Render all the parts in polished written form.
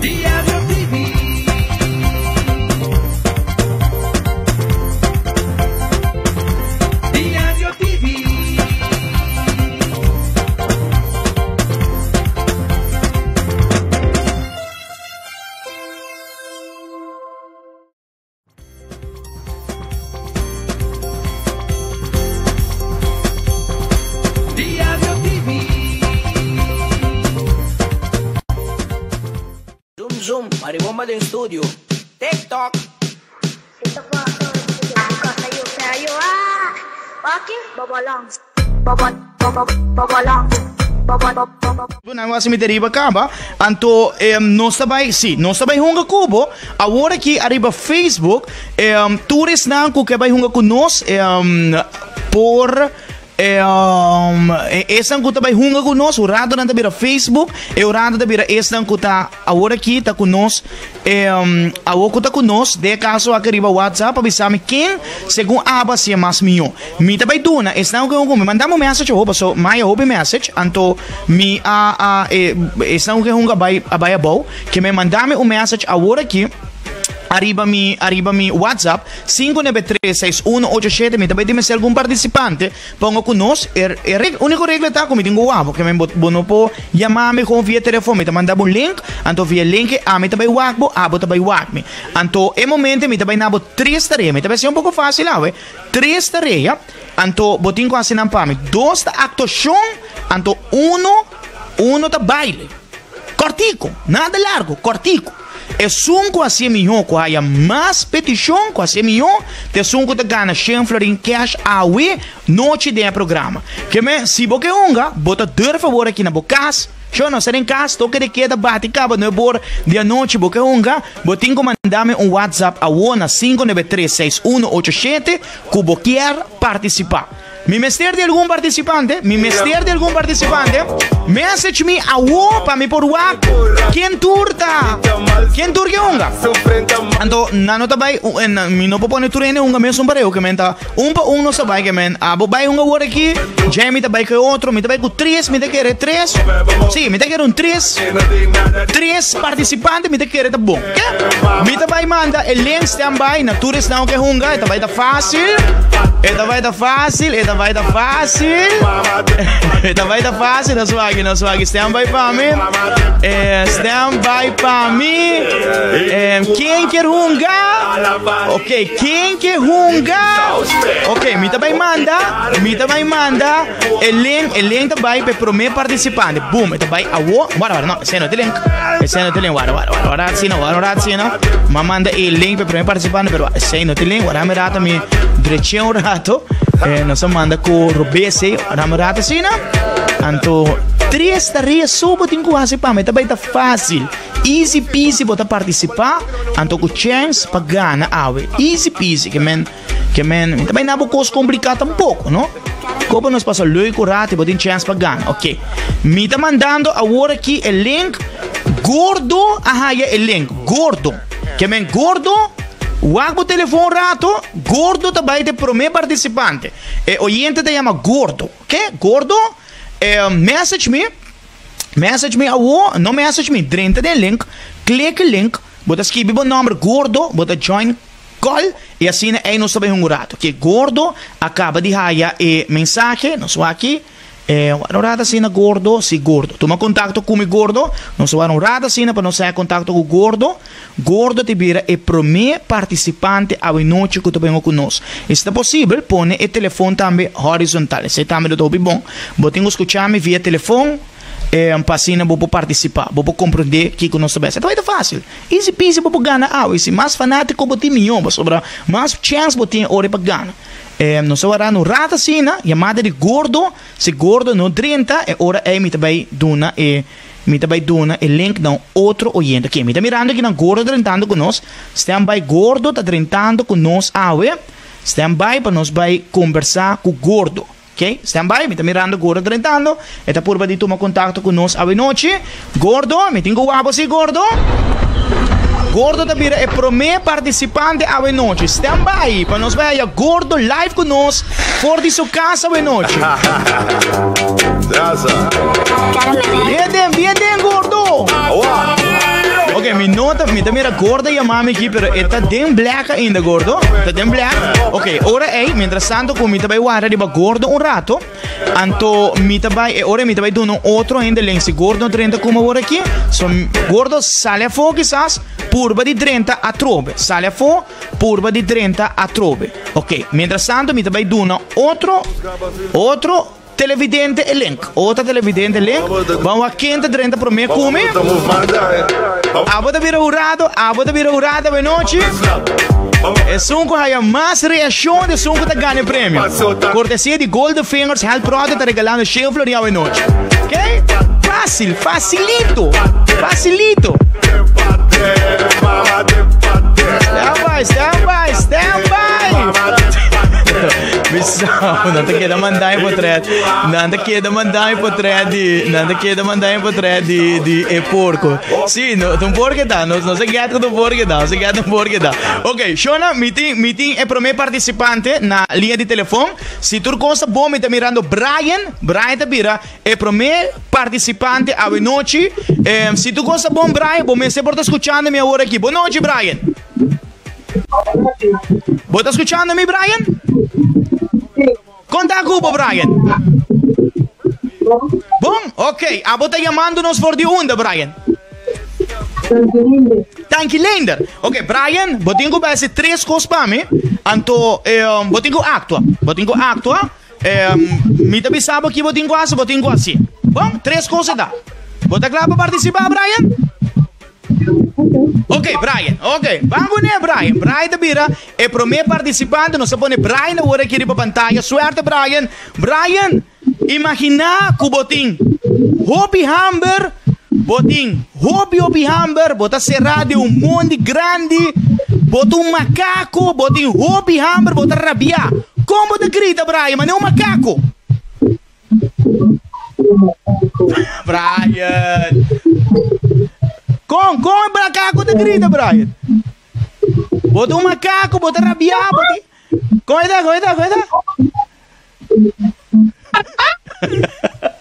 Diario TV. Diario TV. Diario TV. Zoom zoom, maribomba den studio. Tik tok. Ito po, sayo, sayo, ah! Okay, baba lang. Baba, baba, baba lang. Baba, baba, baba. Nan wasi mi riba kaba. Anto nos ta bai, si, nos ta bai hunga ku bo. Awor aki ariba Facebook, tur esnan ku ke bai hunga ku nos, por esnan ku ta bai hunga ku nos, un rato nan ta bira Facebook, e un rato ta bira esnan ku ta awor aki ta ku nos, awor ku ta ku nos, den e kaso aki riba WhatsApp, pa bisa mi ken segun abo a siña mas mihó. Mi ta bai duna esnan ku ke hunga, mi manda mi un message awo paso maya hopi message, anto mi a a e esnan ku ke hunga a bai a bai abou, ke mi manda mi un message awor aki ariba mi ariba mi WhatsApp 5936187 mi ta bai di mester algun participante pa hunga ku nos e e reg uniko regla ta ku mi tin ku wak bo ke men bo bo no por yama mi kon via telefon mi ta manda bo un link anto via link e ami ta bai wak bo abo ta bai wak mi anto e momento mi ta bai na bo tres tarea mi ta bai hasi un poko facil awe. Tres tarea, anto bo tin ku hasi nan pa mi. Dos ta aktuashon, anto uno, uno ta baile. Kòrtiku, nada largu, kòrtiku. Esun ku hasié mihó, ku haya mas petishon, ku hasié mihó, ta esun ku ta gana shen florin kèsh awe nochi den e programa. Ke men, si bo ke hunga, bo ta durf awor aki na bo kas. Sho, nos ta den kas, toke de keda bati kaba nuebor di anochi, bo ke hunga? Bo tin ku manda mi un WhatsApp awo na 5936187 ku bo kier partisipá. Mi mester di algun partisipante, mi mester di algun partisipante. Message mi awo pa mi por wak ken tur ta, ken tur ke hunga. Anto nan no ta bai, mi no por pone tur hende hunga mesun pareu ke men ta un pa un nos ta bai ke men abo bai hunga awor aki, Jamie ta bai ku e otro, mi ta bai ku tres, mi ta kere tres, si mi ta kere un tres. Tres participante mi ta kere ta bon. Ke? Mi ta bai manda e link stand by na tur esnan ke hunga. E ta bai ta fácil. E ta bai ta fácil. E ta bai ta fácil. E ta bai ta fácil. No swagi, no swagi. Stand by pa mi. Eh, stand by pa mi. Eh, ken kier hunga? Ok, ken ke hunga? Ok, mi ta bai manda. Mi ta bai manda. E link, e link ta bai pe prome participante. Boom, e ta bai awo. Wara, wara, no, ese no te link. Ese no te link. Wara, wara, wara, wara, asina, wara, wara, asina. Ma manda e link pe prome participante, pero ese no te link. Wara, mi rata mi dreche un rato. Eh, nos a manda ku robese. Wara, mi rata asina. Anto, tres tarea so bo tin ku hasi pa mi. Ta bai ta fácil. Easy peasy bo ta participa. Anto ku chance pa gana awe. Easy peasy. Ke men. Ke men, mi ta bai na bo kos kompliká tampoko, no? Kopo nos pasa leuk un rato i bo tin chèns pa gana. Ok. Mi ta mandando awor aki e link. Gordo a haya e link. Gordo. Ke men Gordo, wak bo telefon un rato. Gordo ta bai ta e promé partisipante. E oyente ta yama Gordo. Ok? Gordo, message mi. Message mi awor. No message mi. Drenta den link. Klik e link. Bo ta skibi bo nòmber Gordo. Bo ta join. Call y asina ey nos ta bay hunga un rato. Ke Gordo a caba di haya e mensahe, nos wak aki, e wak un rato asina Gordo, si Gordo. Tuma contacto cu mi Gordo, nos ta wak un rato asina pa nos haya contacto cu Gordo. Gordo ta bira e prome participante awe nochi cu ta bay hunga cu nos. Y si ta posibel pone e telefon tambe horizontal, esey tambe lo ta hopi bon. Bo tin cu scucha mi via telefon pa asina bo por participa, bo por comprende kico nos ta bay haci. Ta bay ta facil. Easy peasy bo por gana awe. Si mas fanatico bo tin mihó pasobra mas chance bo tin e ora pa gana. Eh, nos ta warando un rato asina, yamada di Gordo, si Gordo no drenta, e ora ei mi ta bai duna e, mi ta bai duna e link na un otro oyente. Oké, mi ta mirando akinan Gordo drentando ku nos, stand by, Gordo ta drentando ku nos awe, stand by pa nos bai kombersá ku Gordo. Oké, stand by, mi ta mirando Gordo drentando, e ta purba di tuma kontakto ku nos awe nochi. Gordo, mi tin ku wak bo si, Gordo? Gordo ta bira e promé partisipante awe nochi. Stand by pa nos bai haya Gordo live ku nos for di su kas awe nochi. Bien den, bien den, Gordo! Ok, mi no ta, mi ta mira Gordo yama mi aki, pero e ta den black ainda, Gordo. Ta den black. Ok, ora ei, mientras tanto ku mi ta bai warda riba Gordo un rato, Anto mi ta bai, e ora mi ta bai duna un otro hende link. Si Gordo drenta kuma awor aki, so Gordo sale afó kisas, purba di drenta atrobe. Sale afó, purba di drenta atrobe. Ok, mientras tanto mi ta bai duna otro, otro televidente e link. Otro televidente link. Ban wak ken ta drenta prome ku mi. Abo ta bira hurado, abo ta bira hurado awenochi. Esun ku haya mas reakshon di esun ku ta gana e premio. Kortesia di Golden Fingers Health Product ta regalando Shea Florin awe nochi. Ok? Fácil, facilito, facilito. Stand by, stand by, stand by. Bisa, nan ta keda manda e potret. Nan ta keda manda e potret di, nan ta keda manda e potret di, di e porco. Sí, no, ta un porco ta, no, no se get ku ta un porco ta, no se get un porco ta. Ok, Shona, mi tin, mi tin e promé partisipante na liña di telefon. Si tur kos ta bon, mi ta mirando Brian. Brian ta bira e promé partisipante awe nochi. Eh, si tur kos ta bon, Brian, bo mester por ta skuchando mi awor aki. Bon nochi, Brian. Bo ta skuchando mi, Brian? Kon ta ku bo, Brian? Bon, ok. Abo ta yamando nos for di unda, Brian? Tanki Leender. Ok, Brian, bo tin ku bai hasi tres kos pa mi. Anto, bo tin ku aktua. Bo tin ku aktua. Mi ta bisa bo ki bo tin ku hasi, bo tin ku hasi. Bon, tres kos e ta. Bo ta kla pa partisipá, Brian? Ok, Brian. Ok, ban ku ne, Brian. Brian ta bira e promé partisipante. Nos ta pone Brian awor aki riba pantaya. Suerte, Brian. Brian, imaginá ku bo tin hopi hamber, bo tin hopi, hopi hamber, bo ta será den un mondi grandi, bo ta un makako, bo tin hopi hamber, bo ta rabiá. Kon bo ta grita, Brian? Manera un makako. Brian. Kon, kon e macaco ta grita, Brian? Bo ta un macaco, bo ta rabiá, bo ti... Kon e ta, kon e ta, kon e ta?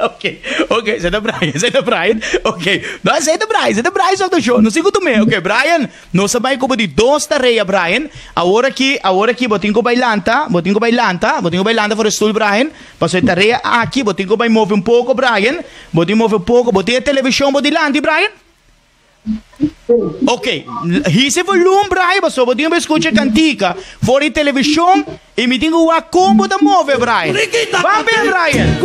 Ok, ok, se ta Brian, se ta Brian. Ok, no, se ta Brian, se ta Brian sa show. No sigo tu me. Ok, Brian, nos a bai como di dos tarea, Brian. Awor aki, awor aki bo tin ku bai lanta, bo tin ku bai lanta, bo tin ku bai lanta for e stoel, Brian. Paso e tarea aki, bo tin ku bai move un poko, Brian. Bo tin move un poko. Bo tin e televishon bo dilanti, Brian? Ok, hisa e volum, Brian, paso bo tin ku bai skucha e kantika for di televishon i mi tin ku wak kon bo ta move, Brian. Ban be, Brian.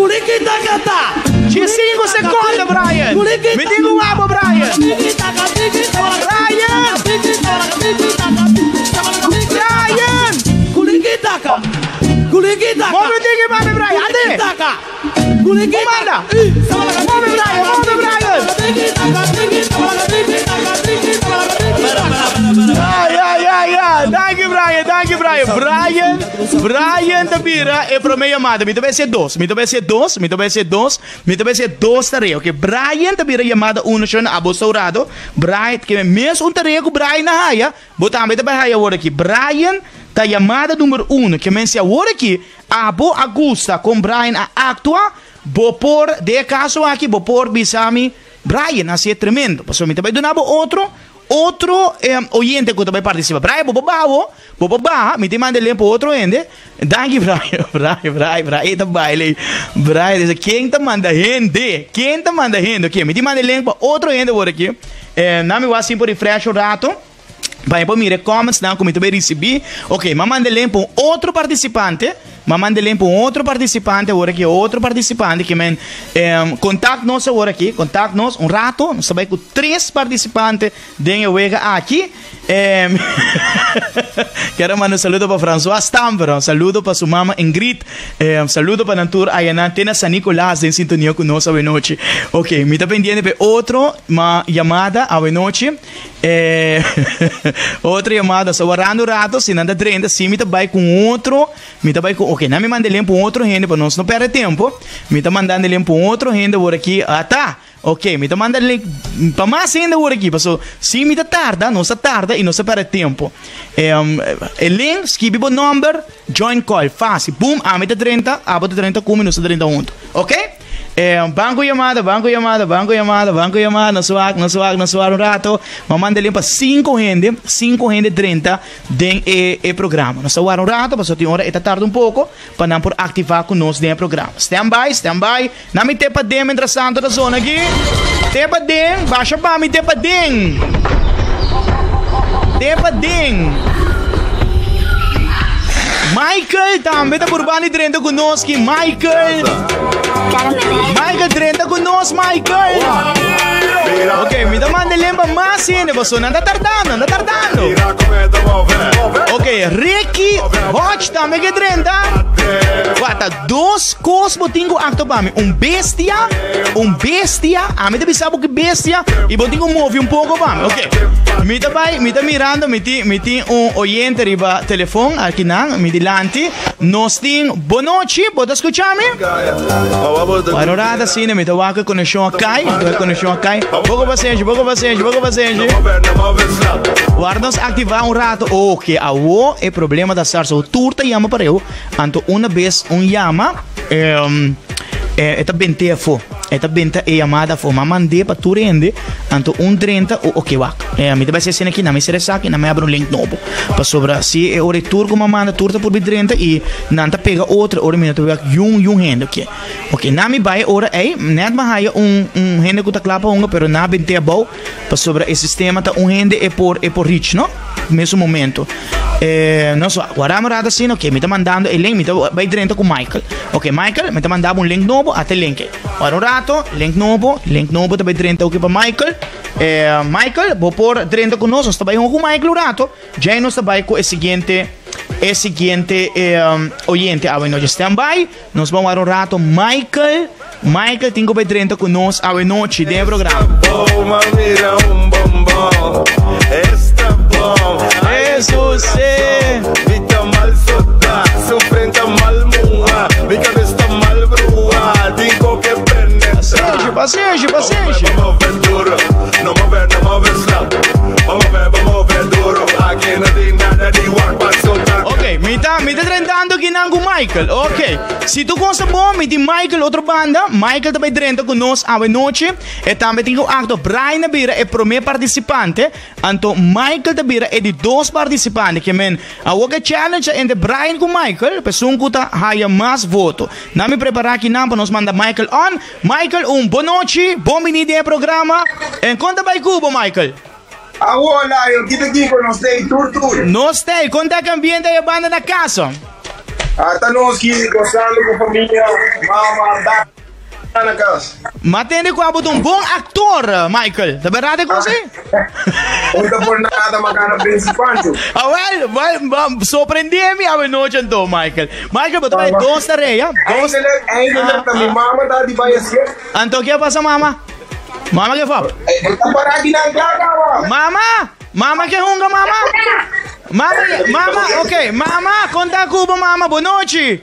Dje sinku sekonda, Brian. Mi tin ku wak bo, Brian. Brian! Brian! Move tiki mami Brian, ande! Comanda! Move Brian, move Brian! Ay, ay, ay, ay. Danki Brian, danki Brian. Brian, Brian ta bira e prome yamada. Mi ta bai hasi dos, mi ta bai hasi dos, mi ta bai hasi dos, mi ta bai hasi dos tarea. Ok, Brian ta bira yamada uno shona abo sourado. Brian, ke mes un tarea ku Brian a haya, Bo tambe ta bai haya awor aki. Brian ta yamada number uno. Ke men si awor aki abo a gusta kon Brian a aktua, bo por, den e kaso aki, bo por bisa mi, Brian hasi e tremendo. Pasobra mi ta bai duna bo otro, otro oyente ku ta bai partisipa. Brian, bo por baha awo, bo por baha, mi tin manda e link pa otro hende. Danki Brian, Brian, Brian, Brian ta baila ei. Brian dice, ken ta manda hende? Ken ta manda hende? Ok, mi tin manda e link pa otro hende awor aki. Nan mi wak sin por refresh un rato. Pa mi por mira e comments nan ku mi ta bay ricibi. Ok, m'a manda link pa un otro participante. M'a manda link pa un otro participante awor aki, otro participante ke men contact nos awor aki, contact nos un rato. Nos ta bay ku tres participante den e wega aki. Eh, quiero mandar un saludo para François Stamper, un saludo para su mama Ingrid, eh, un saludo para Nantur Ayana, Tena San Nicolás en sintonía con nosotros noche. Ok, me está pendiente de otro ma llamada a noche. Eh, otra llamada, so warando rato, si nanda 30, si me está con otro, me está con, ok, na me manda link para otro gente, para nós não perder tempo. Me está mandando link para outro gente por aqui. Ah, tá. Ok, mi ta manda link pa mas hende awor aki, paso si mi ta tarda, nos ta tarda y nos ta perde tempo. E link, skibi bo nomber, join call, fácil. Boom, ami ta drenta, abo ta drenta cu mi, nos ta drenta hunto. Ok? Ban cu yamada, ban cu yamada, ban cu yamada, ban cu yamada, nos wak, nos wak, nos wak un rato. Mi a manda link pa cinco hende, cinco hende drenta den e e programa. Nos ta wak un rato, paso tin ora e ta tarda un poco pa nan por activa cu nos den e programa. Stand by, stand by. Na mi te paden mientras tanto ta zona aki. Te paden, basha pa mi te paden. Te paden. Michael tambe ta purbando di drenta ku nos ki Michael. Michael drenta ku nos Michael. Ok, mi ta manda lemba mas hende paso nan ta tardando, nan ta tardando. Ok, Ricky Hodge tambe ke drenta. Wata Dos kos bo tin ku aktua pa mi, un bestia, un bestia, ami ta bisa bo ki bestia i bo tin ku move un poko pa mi. Ok, mi ta bai, mi ta mirando, mi tin, mi tin un oyente riba telefon akinan, mi dilanti. Nos tin, bonochi, bo ta skucha mi? Bueno, rato asina, mi ta wak e konekshon a kai, e konekshon a kai. Poko pasenshi, poko pasenshi, poko pasenshi. Warda nos aktivá un rato. Ok, awo e problema ta start, so tur ta yama pareu. Anto una bes un yama, e ta bent'é afó. E ta benta e yamada afó. M'a mand'é pa tur hende, anto un drenta, o oke wak. Mi ta bai hasi esena aki, nan mi sera esaki, nan mi abri un link nobo. Pasobra si e ora e tur ku m'a manda, tur ta purbi drenta i nan ta pega otro, e ora mi no ta wak yun yun hende. Oke, oke, nan mi bai e ora ei, nèt m'a haya un un hende ku ta kla pa hunga, pero nan a bent'é abou. Pasobra e sistema ta un hende e por e por reach, no? Mesun momento. Eh, no so, guarda un rato asina, ok, mi ta mandando e link, mi ta bai drenta ku Michael. Ok, Michael, mi ta mandabo un link nobo, ata e link ei. Guarda un rato, link nobo, link nobo ta bai drenta oki pa Michael. Eh, Michael, bo por drenta ku nos, nos ta bai hunga ku Michael un rato. Djei nos ta bai ku e siguiente, e siguiente eh, oyente awe nochi. Stand by. Nos ban wara un rato Michael. Michael tin ku bai drenta ku nos awe nochi den e programa. Jesus eh. Pasenshi, pasenshi, pasenshi. Ok, mi ta, mi ta drentando kinan ku Michael. Ok, si tu cosa bon, mi tin Michael otro banda. Michael ta bai drenta ku nos awe nochi. E tambe tin ku acto. Brian a bira e prome participante. Anto Michael ta bira e di dos participante. Ke men, awor ke challenge ta entre Brian ku Michael, pesun ku ta haya mas voto. Nan mi prepara kinan pa nos manda Michael on. Michael, un bon nochi, bon bini den e programa. En kon ta bai ku bo, Michael? Awo Lion, ki ta kiko? Nos tei tur tur. Nos tei, kon ta e ambiente ei banda na casa? Ata nos ki gozando ku famia, mama, tata na kas. Ma tende ku abo ta un bon aktor, Michael. Ta berdad e kos ei? Un ta por nada, ma gana Prince Pancho. Awel, wel, sorprendé mi awe nochi anto, Michael. Michael, bo ta bai dos tarea, dos. Eindelijk, eindelijk, ta mi mama ta di bai esquer. Anto ke a pasa, mama? Mama ke fap? E ta para aki nan kla kawa. Mama! Mama ke hunga mama? Mama, mama, ok, mama, konta ku bo mama, bo nochi.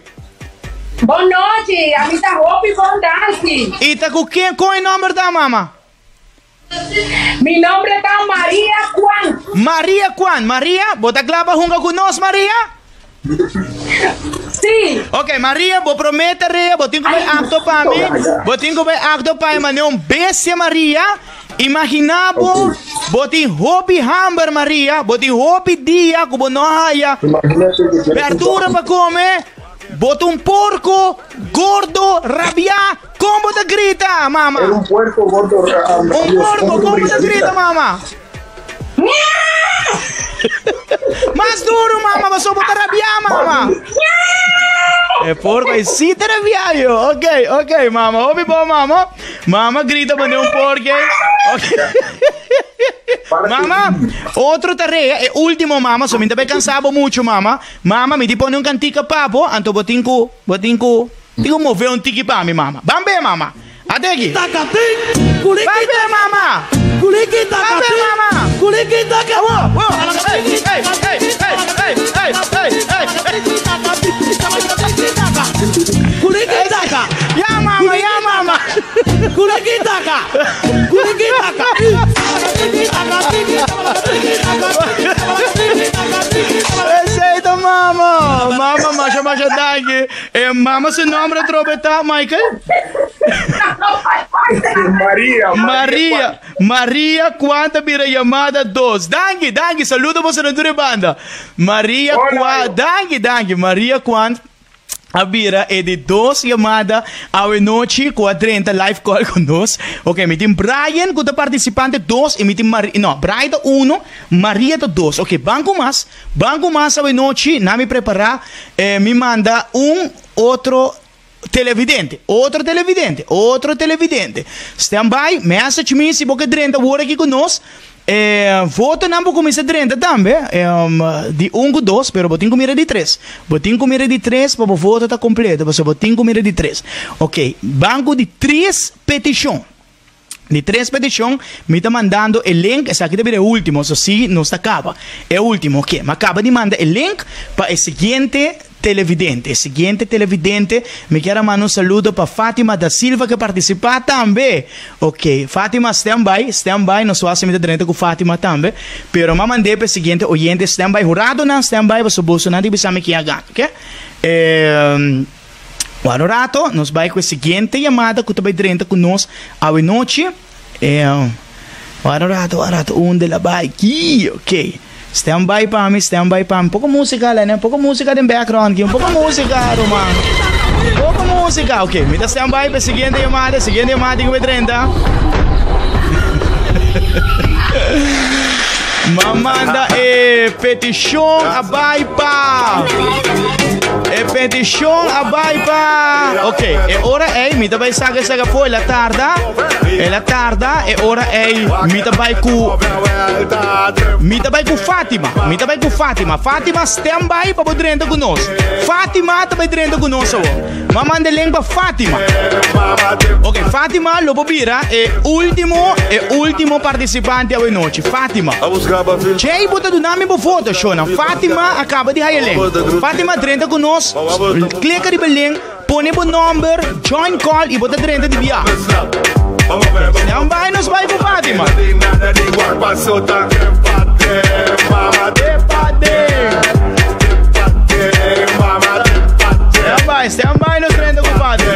Bon nochi, ami ta hopi bon danki. I ta ku ken, kon e nomber ta mama? Mi nombre ta Maria Juan. Maria Juan, Maria, bo ta kla pa hunga ku nos Maria? Sí. Ok, Maria, bo promé tarea, bo tin ku bai akto pa mi, bo tin ku bai akto pa mi, manera un bestia, Maria. Imaginá bo, bo tin hopi hamber, Maria, bo tin hopi dia ku bo no haya berdura pa kome, bo ta un porko gordo, rabiá, kon bo ta grita, mama? Un puerko gordo, Un porko, kon bo ta grita, mama? Mas duro, mama, paso bo ta rabia, mama. E porco e si ta rabia yo. Ok, ok, mama. Hopi bo, mama. Mama grita pone un porco. Ok. Mama, otro tarea, e último mama, so mi ta cansabo mucho mama. Mama, mi ti pone un cantica papo, anto botin ku, botin ku, tin ku move un tiki pa mi mama. Bambe mama. Ateki. Bambe mama. Bambe mama. Wow, wow. Hey, hey, hey, hey, hey, hey, hey, hey. Ya mama, ya mama. Perfeito, mama. Mama, masha, masha, danki. Mama, su nombre trobeta, Michael? Maria. Maria. Maria, quanta bira llamada dos. Danki, danki. Saludo você na dure banda. Maria, Hola, qua, danki, danki. Maria, quant a bira e de dos llamada a noche com a 30 live call com dos. Ok, mi tem Brian com o participante dos e mi tem Maria, no, Brian tá uno, Maria tá dos. Ok, banco mais a noche, na me preparar, me manda um outro televidente, outro televidente, outro televidente. Stand by, message me se você 30 agora aqui conosco. Voto não vou começar 30 também. De 1 com 2, pero botin comida de 3. Botin comida de 3 para o voto tá completo. Você botin comida de 3. Ok, banco de 3 petição. De 3 petição, me tá mandando o link. Esse aqui deve ser o último, isso sim, não está acaba. É o último, ok. Mas acaba de mandar o link para o seguinte televidente. Seguinte televidente, me quero mandar um saludo para Fátima da Silva que participa também. Ok, Fátima, stand by, não sou assim muito com Fátima também, pero me mandei para o seguinte oyente, stand by, jurado não, stand by, você bolso não, deve saber quem é gato, ok? Agora rato, nos vai com a seguinte chamada que também drenta conosco à noite. Agora rato, onde ela vai aqui, ok. Stand by para mim, stand by para mim. Pouca música lá, né? Pouca música tem background aqui. Pouca música, Romano. Pouca música. Ok, me dá stand by para a seguinte chamada. Seguinte chamada que vai 30. Mamanda e petição a baipa. E petição a baipa. Ok, e ora é, me também saca saca foi, ela tarda. Ela tarda, e ora é, me também com me também com Fátima. Me também com Fátima. Fátima stand by para poder entrar conosco. Fátima também entra conosco. Mamanda link para Fátima. Ok, Fátima Lobobira é último participante a noite. Fátima. Jay bota do nome bo foto, Shona. Fátima acaba de raia Fátima 30 conosco. Clica de Belém, põe o number, join call e bota 30 de via. Não vai, nos vai com Fátima. Stand by, nos 30 com Fátima.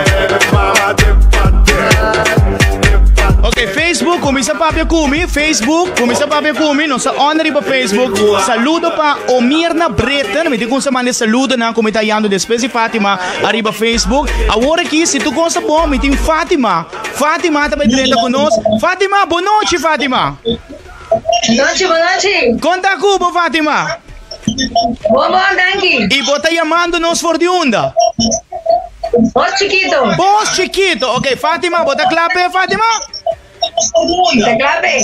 Ok, Facebook, começa papia kumi. Facebook, começa papia kumi. Nossa honra para Facebook. Saludo para Omirna Breton. Me digo um semana saludo na como tá indo depois de Fátima arriba Facebook. Agora aqui, se tu gosta bom, me tem Fátima. Fátima também treinando conosco. Fátima, boa noite, Fátima. Boa noite. Conta cubo, Fátima. Boa, danke. E bota chamando nos for de onda. Voz chiquito. Voz chiquito. Ok, Fátima, bota clape, Fátima.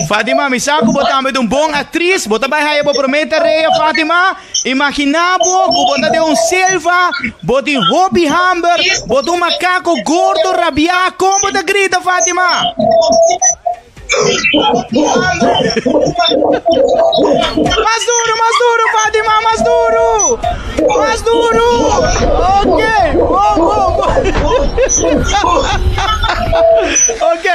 Fátima, mi saco botame de um bom atriz, bota vai raia prometa reia, Fátima. Imaginabo, bota de um selva, bota um Hobby Hammer, bota um macaco gordo rabiá, como te grita, Fátima? Mais duro, Fátima, mais duro! Mais duro! Ok, bom. Ok,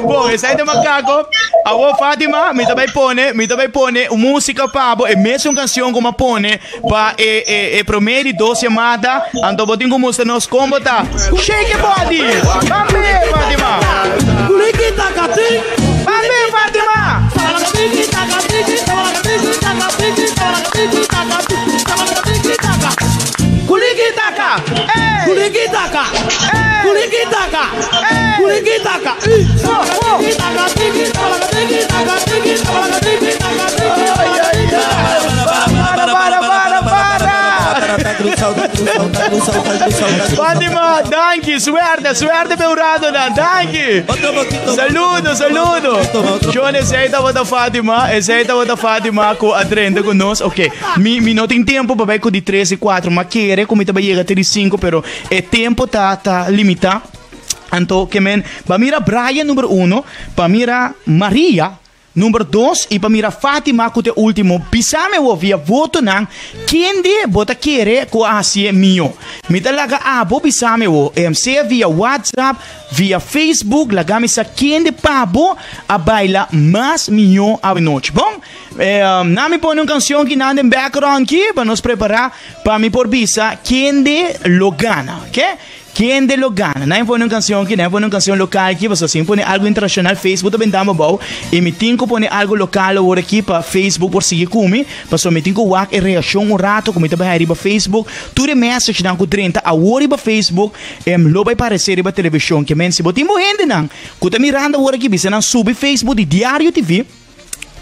bom. Esse aí é macaco. A Fátima, me também pone música pabo, é mesmo canção como pone pa e promete doce chamada, ando botin como mostra nos como tá. Shake your body. Vamos, Fátima. Vamos, Fátima. Kulikitaka. Kulikitaka. Kulikitaka. Kulikitaka. Para. Fatima, danki, suerte, suerte pe hurado nan, danki. Saludo, saludo. John, esei tabata Fatima, esei tabata Fatima ku a drenta ku nos. Ok, mi, mi no tin tempo pa bai ku di tres i kuatro, ma kere ku mi ta bai yega te di sinku, pero e tempo ta, ta limitá. Anto, ke men, ba mira Brian number uno, pa mira Maria Number dos, i pa mira Fatima ku ta e ultimo, bisa mi awor via votonan kende bo ta kere ku a hasié mihó. Mi ta laga abo bisa mi awor, sea via WhatsApp, via Facebook, laga mi sa kende pa bo a baila mas mihó awenochi. Bon, nan mi pone un kansion kinan den background ki pa nos prepará pa mi por bisa kende lo gana, oke? Kende lo gana? Nan pone un canción aki, nan pone un canción local aki, pasobra si mi pone algo internacional Facebook ta benta mi abou y mi tin cu pone algo local awor aki pa Facebook por sigui cu mi, pasobra mi tin cu wak e reaccion un rato cu mi ta bai riba Facebook, tur e messagenan cu drenta awor riba Facebook lo bai parece riba television. Ke men si bo tin bo hendenan cu ta mirando awor aki bisa nan subi Facebook di Diario TV.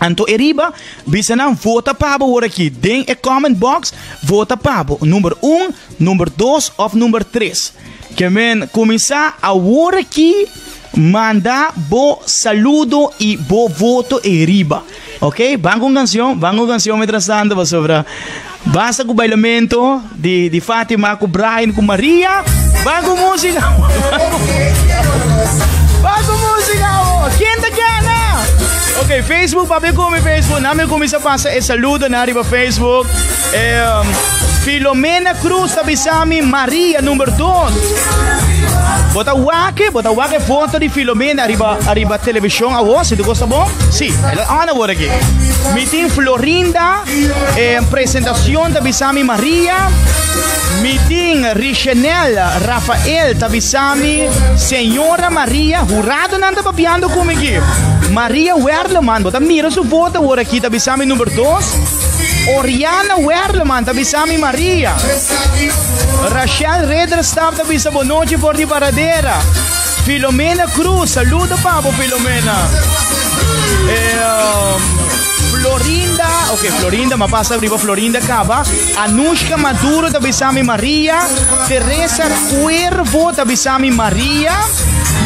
Anto e riba, bisa nan vota pa bo ora aki den e comment box, vota pa bo number un, number dos of number tres. Ke men kuminsá awor aki manda bo saludo i bo voto e riba. Ok, ban ku un kanshon, ban ku un kanshon mientras tanto pasobra basta ku bailamento di di Fatima ku Brian ku Maria, ban ku músika. Ban ku músika awor. Ken ta gana? Ok, Facebook, papia ku mi Facebook. Na mi kuminsá pasa e saludo na riba Facebook. Eh, Filomena Cruz ta bisa mi Maria number dos. Bo ta wak, bo ta wak e foto di Filomena ariba ariba televishon awor, si tu gosta bon? Si, el a on awor aki. Mi tin Florinda, eh, presentacion ta bisa mi Maria. Mi tin Richenel Rafael ta bisa mi Señora Maria, huradonan ta papiando ku mi aki. Maria Werleman, bo ta mira su foto awor aki, ta bisa mi number dos. Oriana Werleman ta bisa mi Maria. Rachel Ridderstap ta bisa bonochi for di Paradera. Filomena Cruz, saludo pa bo Filomena. Eh, um, Florinda, ok, Florinda, ma pasa riba Florinda caba. Anushka Maduro ta bisa mi Maria. Teresa Cuervo ta bisa mi Maria.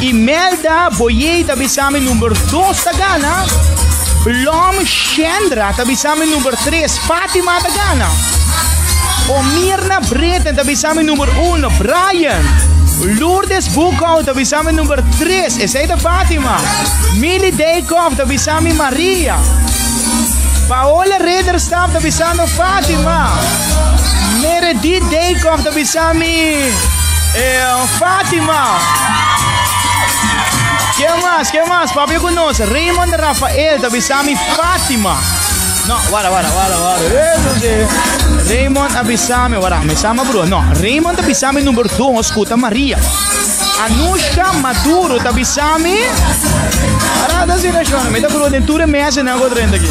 Imelda Boyey ta bisa mi number 2 ta gana. Lom Shendra ta bisa mi number 3. Fatima ta gana. Omirna Britten ta bisa mi number 1. Brian. Lourdes Boekhout ta bisa mi number 3. Esei ta Fatima. Millie Dijkhoff ta bisa mi Maria. Paola Ridderstap ta bisando Fatima. Meredith Dijkhoff ta bisa mi eh, Fatima. Ken mas? Ken mas? Papia ku nos. Raymond Rafael ta bisa mi Fatima. No, wara, wara, wara, wara. Eso sí. Raymond a bisa mi, wara, mi sama bro. No, Raymond ta bisa mi number 2 ku ta Maria. Anushka Maduro ta bisa mi. Arada si na mi ta bro den tur e mesa na go drenta aki.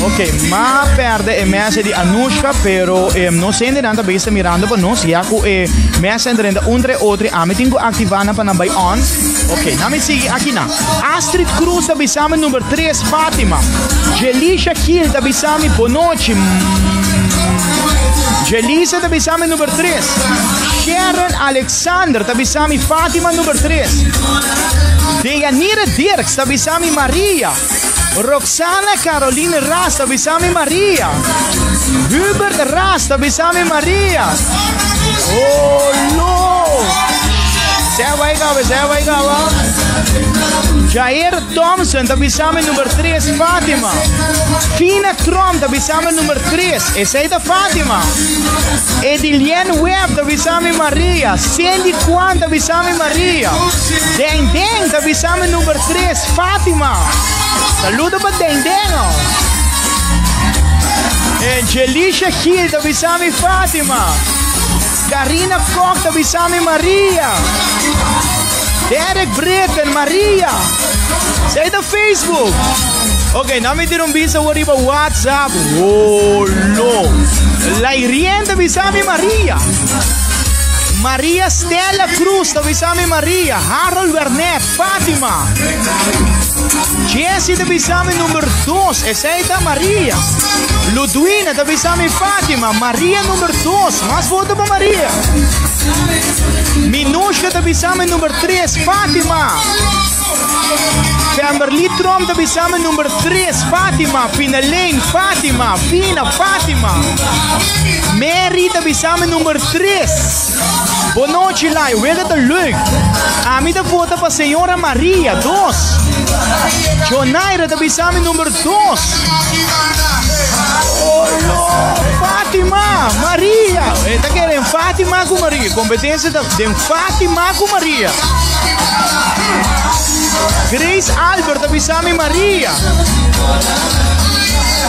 Ok, ma perde e mesa di Anushka, pero eh, no sende nan ta bezig mirando pa nos, ya ku e mesa drenta un tre otro, ami tin ku activar na pa nan bai on. Ok, na mi sigui aki na. Astrid Cruz ta bisa mi number 3, Fatima. Jelisha Gil ta bisa mi bonochi. Jelisa ta bisa mi number 3. Sharon Alexander ta bisa mi Fatima number 3. Deyanira Dirks ta bisa mi Maria. Roxana Caroline Ras ta bisa mi Maria. Hubert Ras ta bisa mi Maria. Oh, lo. Se vai gaba, se vai gaba. Jair Thompson ta bisa mi number 3, Fatima. Fina Trump ta bisa mi number 3, esei ta Fatima. Edilien Webb ta bisa mi Maria. Cindy Kwan ta bisa mi Maria. Den Den ta bisa mi number 3, Fatima. Saludo pa Den Den. Oh. Angelisha Gil ta bisa mi Fatima. Karina Kok ta bisa mi Maria. Derek Britten, Maria. Zij de Facebook. Ok, nou mi tira un bisa awor riba WhatsApp. Oh, lo. Lairien ta bisa mi Maria. Maria Stella Cruz ta bisa mi Maria. Harold Wernet, Fatima. Jesse ta bisa mi number 2. Esei ta Maria. Ludwina ta bisa mi Fatima. Maria number 2. Mas voto pa Maria. Minushka ta bisa mi number 3. Fatima. Pemberly Tromp ta bisa mi number 3. Fatima. Finalene, Fatima. Fina, Fatima. Mary ta bisa mi number 3. Bon nochi, Lai. Wega ta leuk. Ami ta vota pa señora Maria, 2. Jonaira ta bisa mi number 2. Olo, Fatima, Maria. E ta kere Fatima ku Maria. Kompetensia ta den Fatima ku Maria. Grace Albert ta bisa mi Maria.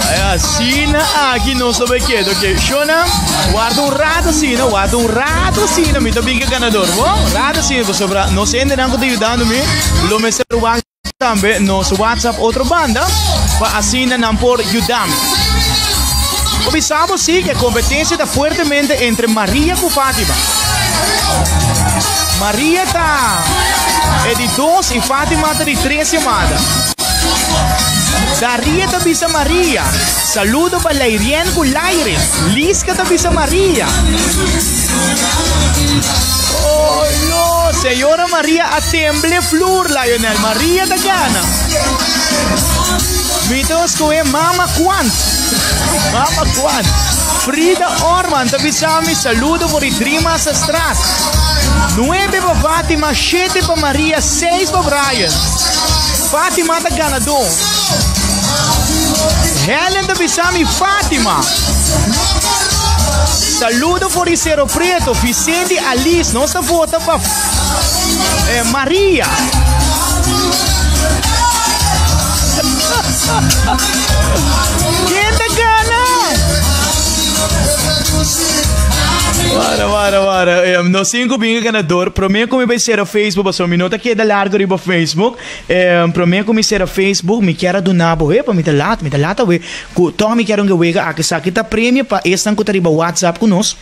Ay, asina aki nos ta bay keda. Ok, Shona, warda un rato asina, warda un rato asina. Mi ta bin ke ganador, bo? Un rato asina, pasobra nos hendenan ku ta yudando mi lo mester wak tambe nos WhatsApp otro banda pa asina nan por yuda mi. Bo bisa bo si ke kompetensia ta fuertemente entre Maria ku Fatima. Maria ta e di dos i Fatima ta di tres yamada. Daria ta bisa Maria, Saludo pa Lairien ku Lairen. Liska ta bisa Maria. Oh no, señora Maria a temble flur, Lionel. Maria ta gana. Mi ta skohe Mama Kwant. Mama Kwant. Frida Orman ta bisa mi saludo for di Drimas Straat. Nuebe pa Fatima, shete pa Maria, seis pa Brian. Fatima ta ganadó. Helen ta bisa mi Fatima. Saludo for di Cerro Preto, Vicente Alice, nos ta vota pa eh, Maria. Ken ta gana? Para, para, para. Eh, nos cinco binga ganador. Promé ku mi bai sera Facebook, pasobra mi no ta keda largo riba Facebook. Eh, promé ku mi sera Facebook, mi kier a duna bo, epa, mi ta lat, mi ta lat awe. Ku tòg mi kier un gewega aki. Esaki ta premio pa esnan ku ta riba WhatsApp ku nos.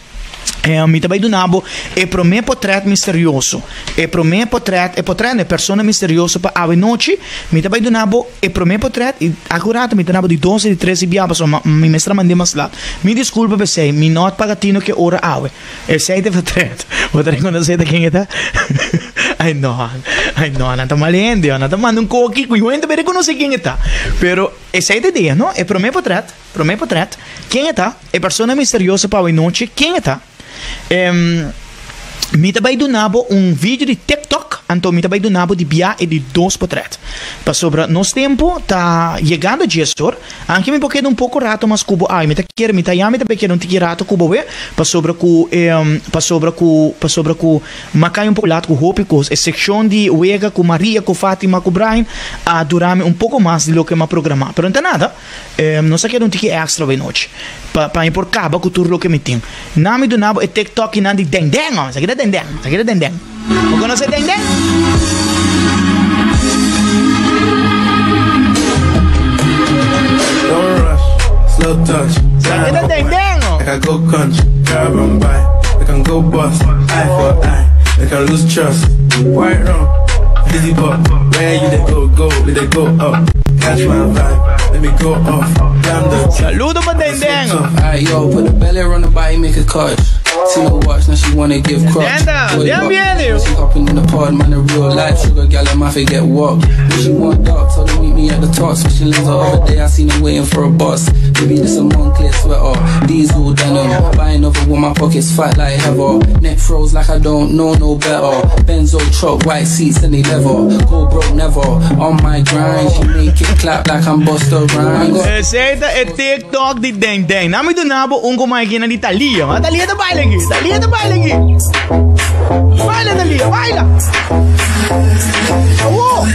Eh, mi ta bai duna bo e promé potrèt misterioso. E promé potrèt, e potrèt no, e persona misterioso pa awe nochi. Mi ta bai duna bo e promé potrèt i akurata mi ta duna bo di dos i di tres i bia pasobra mi mester a mand'é mas lat. Mi diskulpa p'esei, mi no a paga tino ke ora awe. Esei ta e potrèt. Bo ta rekonosé ta ken e ta? Ai no, ai no, nan ta mal hende, nan ta manda un koki ku yu hende ta bai rekonosé ken e ta. Pero esei ta e dia, no? E promé potrèt. Promé potret, Ken e ta? E persona misterioso pa awenochi, ken e ta? Em, mi ta bai duna bo un video di TikTok, anto mi ta bai duna bo di bia e di dos potret. Pasobra nos tempu ta yegando dies or, anke mi por keda un poko rato mas ku bo ai, mi ta kere, mi ta ya mi ta bai keda un tiki rato ku bo we, pasobra ku em, pasobra ku, pasobra ku m'a kai un poko lat ku hopi kos. E sekshon di wega ku Maria, ku Fatima, ku Brian a dura mi un poko mas di loke m'a programa. Pero no ta nada. Nos a keda un tiki extra awe nochi pa pa mi por kaba ku tur loke mi tin. Nan mi duna bo e tiktokinan di den den oh, esaki ta den den, esaki ta den den. Bo konosé den den? Don't rush, slow touch. Esaki ta den den oh. Like I go country, grab and buy. We can go bust, eye for eye. We can lose trust. White rum, fizzy pop. Where you dey go, go, we dey go up. Catch my vibe, let me go off. Damn the Saludo pa Den Den. Alright, yo, put the belly on the body, make a cut. See no watch, now she wanna give crutch. Denda, Boy, bien up. viene. She hopping in the pod, man, a real life sugar gal, I might get walked. When she want dark, told her meet me at the top. Switching lanes the other day, I seen her waiting for a bus. Baby, this a Moncler sweater, diesel denim. Buying another one, my pockets fat like heather. Neck froze like I don't know no better. Benzo truck, white seats and they leather. Go broke never. On my grind, she make it clap like I'm Busta Rhymes. Esei ta e TikTok di Den Den. Nan mi duna bo un como aki na di Thalia. Ma Thalia ta baila aki. Thalia ta baila aki. Baila Thalia, baila. Awo.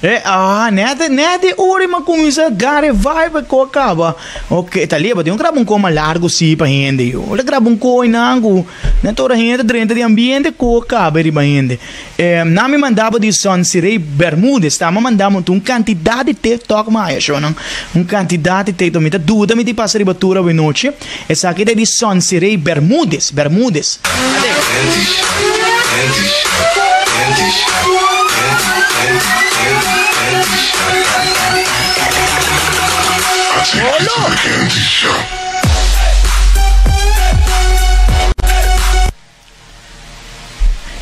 Eh, ah, net, net e ora mi a cuminsa gara e vibe cu a caba. Ok, ta leba, tin un graba un coma largo si pa hende, yo. Ora graba un coi nan cu net ora hende drenta di ambiente cu a caba riba hende. Eh, nan mi mandaba di Sonsirey Bermudez, ta mi mandaba un cantidad di TikTok maya, shonan. Un cantidad di TikTok. Mi ta duda mi tin pasa riba tur awenochi. Esaki ta di Sonsirey Bermudez, Bermudez.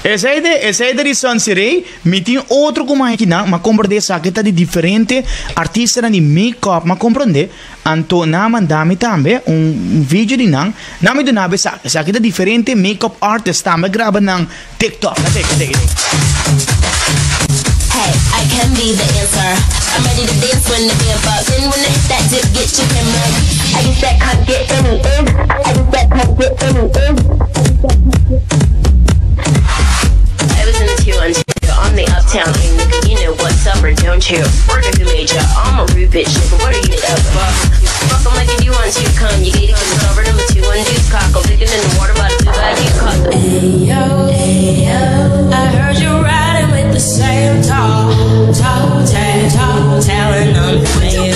Esei de esei ta di Sansirey, mi tin otro ku mai kinan, m'a komprendé esaki ta di diferente artistanan di make-up, m'a komprendé, anto nan a manda mi tambe un video di nan, nan mi duna bo esaki, esaki ta diferente make-up artist tambe a graba nan TikTok, a teki teki teki. Hey, I can be the answer. I'm ready to dance when the band bucks. And when I hit that dip, get your camera. I just that can't get any in. I just that can't get any in. I was in the 212 on the uptown. Hey, nigga, you know what's up or don't you? Word who made ya? I'm a rude bitch, nigga. What are you up? Fuck, fuck 'em like if you want to come. You get it covered. I'm a 212 cock. I'm digging in the water by the blue bayou. Caught the Ayo, ayo, I heard you riding with the same tall, tall, tall, tall, telling on me.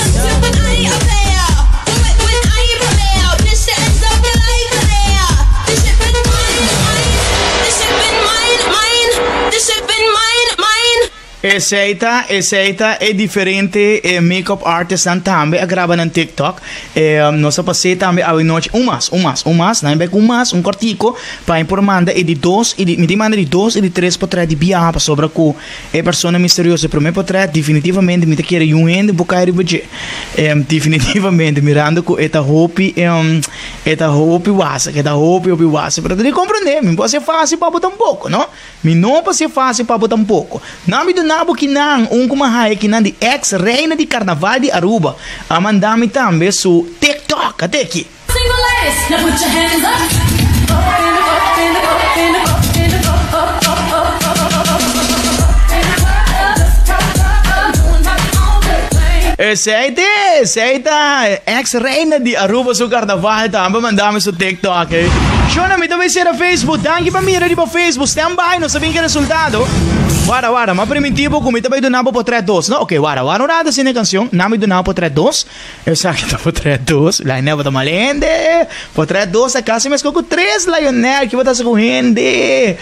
Esey ta, esey ta e diferente e makeup artistnan tambe a graba nan TikTok. E nos a pas'é tambe awe nochi. Un mas, un mas, un mas. Nan bai ku un mas, un kòrtico, pa e por manda e di dos i di, mi tin manda di dos i di tres potrèt di biaha pasobra ku e persona misterioso e promé potrèt definitivamente mi ta kere yun hende por kai riba dje. E definitivamente mirando ku e ta hopi e ta hopi wasa, e ta hopi hopi wasa. Pero ta di komprendé, mi por hasié fásil pa bo tampoko, no? Mi no pa ser fácil pa bo tampoco. Nan mi duna bo kinan, un cu mi a haya kinan di ex reina di carnaval di Aruba. A manda mi tambe su TikTok. Ate aki. Single ladies, now put your hands up. Up in the up in the up in the up in the up up up up up up up in the club. Just drop I'm doing my own thing. Esey te, esey ta ex reina di Aruba su carnaval tambe a manda mi su TikTok. Shona, mi ta bay cera Facebook. Danki pa mira riba Facebook. Stand by, nos ta bin ke resultado. Wara, wara, m'a priminti bo ku mi ta bai duna bo potret dos, no? Oke, wara, wara un rato asina e kanshon. Na mi duna bo potret dos. Esaki ta potret dos. Lionel bo ta mal hende. Potret dos ta kasi meskos ku tres, Lionel. Ki bo ta hasi ku hende?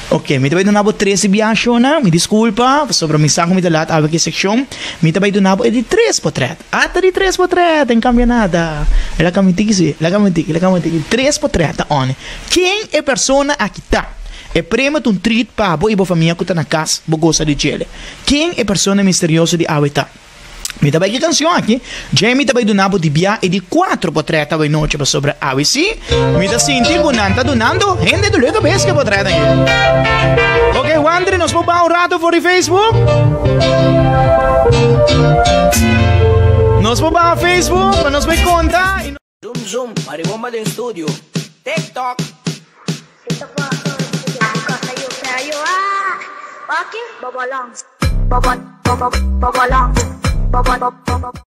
Oke, mi ta bai duna bo tres di biaha, Shona. Mi diskulpa, pasobra mi sa ku mi ta lat awe ki sekshon. Mi ta bai duna bo e di tres potret. Ata di tres potret, en cambia nada. Laga mi tiki si, laga mi tiki, laga mi tiki. Tres potret ta one. Ken e persona aki ta? E premio ta un treat pa bo i bo famia ku ta na kas, bo gosa di djele. Ken e persona misterioso di awe ta? Mi ta bai ki kanshon aki. Jamie ta bai duna bo di bia e di kuatro potret awe nochi pasobra awe si mi ta sinti ku nan ta dunando hende dolor kabes ku e potret aki. Ok, Wandry, nos por baha un rato for di Facebook? Nos por baha Facebook pa nos bai konta. Zoom zoom, maribomba den studio. TikTok. Si ta pasa buka sayo sayo ah Okay, babalang. Baba baba babalang. Baba baba.